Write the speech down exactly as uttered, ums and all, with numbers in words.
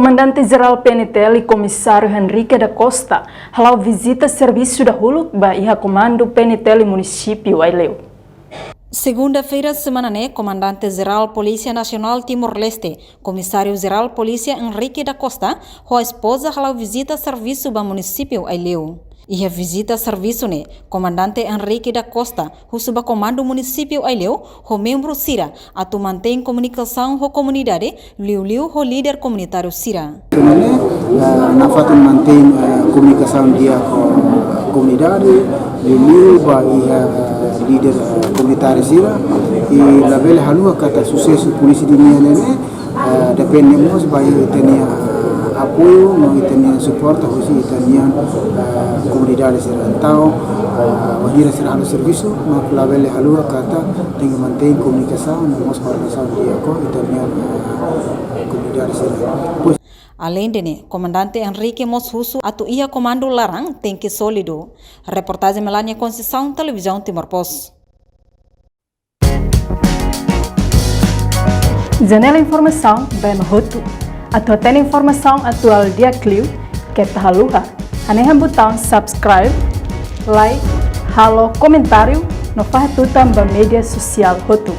Komandante Jerál P N T L, Komisáriu Henrique da Costa, hala'o vizita servisu dahuluk ba iha Komandu P N T L Munisípiu Aileu. Segunda-feira semana ne'e, Komandante Jerál Polísia Nasionál Timor-Leste, Komisáriu Jerál Polísia Henrique da Costa, ho espoza hala'o vizita servisu ba Munisípiu Aileu. Iha vizita servisu ne'e, Komandante Henrique da Costa husu ba Komandu Munisípiu Aileu ho membru sira atu mantein komunikasaun ho komunidade, liuliu ho líder komunitáriu sira. Ne'e, eh, nafatin mantein, eh, komunikasaun di'ak ho komunidade, liuliu ba iha, eh, líder, eh, komunitáriu sira, i labele haluha katak susesu polísia ida-ne'e, eh, depende mós ba ita-nia, eh, apoiu, no ita-nia suporta husi ita-nia, eh, komunidade sira. Entaun, eh, wainhira sira halo servisu, no labele haluha katak tenke mantein komunikasaun, no mós koordenasaun di'ak ho ita-nia, eh, komunidade sira. Pois, aleinde ne'e, Komandante Henrique mós husu atu iha komandu laran tenke sólidu. Reportajen Melania Conceição, Televizaun Timor Post. Janela informasaun ba ema hotu. Atu hatene informasaun atuál di'ak liu, keta haluha hanehan butaun subscribe, like, halo komentáriu, no fahe tutan ba média sosiál hotu.